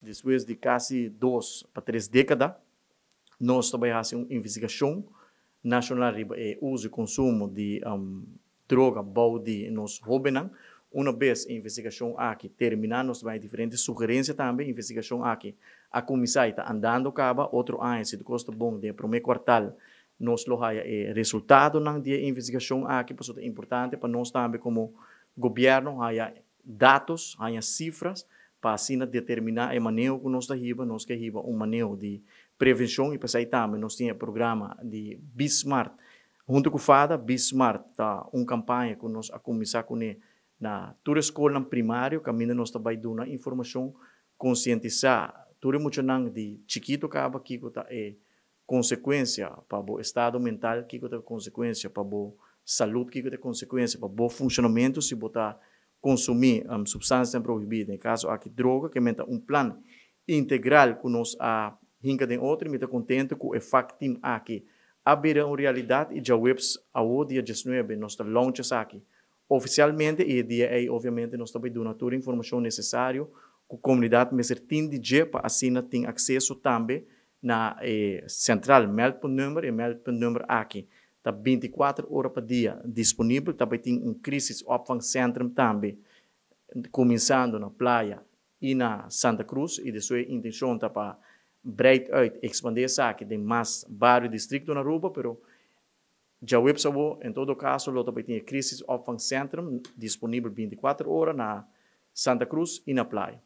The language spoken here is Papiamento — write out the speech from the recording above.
Despues di kasi 2 pa 3 dékada, nos tambe a hasi un investigashon nashonal riba e uso i konsumo di droga bou di nos hóbennan. Un bes e investigashon aki terminá, nos tin diferente sugerensia tambe. Investigashon aki a kuminsá ta andando kaba. Otro aña, si kos ta bon, den promé kwartal, nos lo haya e resultado di e investigashon aki, pasobra ta importante pa nos tambe komo gobièrnu haya datos, haya sifra, pa asina determiná e maneho ku nos ta hiba. Nos ke hiba un maneho di prevenshon i pa tambe nos tin e programa di Bismart. Huntu ku FADA, Bismart ta un kampaña ku nos a kuminsá kuné na tur skol primario, kaminda nos tambe duna informashon, konsientisá tur muchanan di chikitu kaba kiko ta e konsekuensia pa e estado mental, kiko ta e konsekuensia pa e salú, kiko ta e konsekuensia pa e funshonamentu si bo ta konsumí supstansia prohibí, den kaso aki droga, ke ta un plan integral ku nos a hinka den otro. Mi ta kontentu ku e FAC-team aki a bira un realidat i djaweps awor, dia 19, nos ta launch aki ofisialmente i e dia ei obviamente nos tambe ta duna tur informashon nesesario ku komunidat mester tin di dje pa asina tin akseso tambe na sentral meldpuntnummer. E meldpuntnummer aki ta 24 ora pa dia disponibel. Tambe tin un crisisopvangcentrum tambe kuminsando na Playa i na Santa Cruz i e intenshon ta pa breid uit ekspandé esaki den mas bario, distrikto na Aruba, pero djaweps awor, en todo kaso, lo tambe tin crisisopvangcentrum disponibel 24 ora na Santa Cruz i na Playa.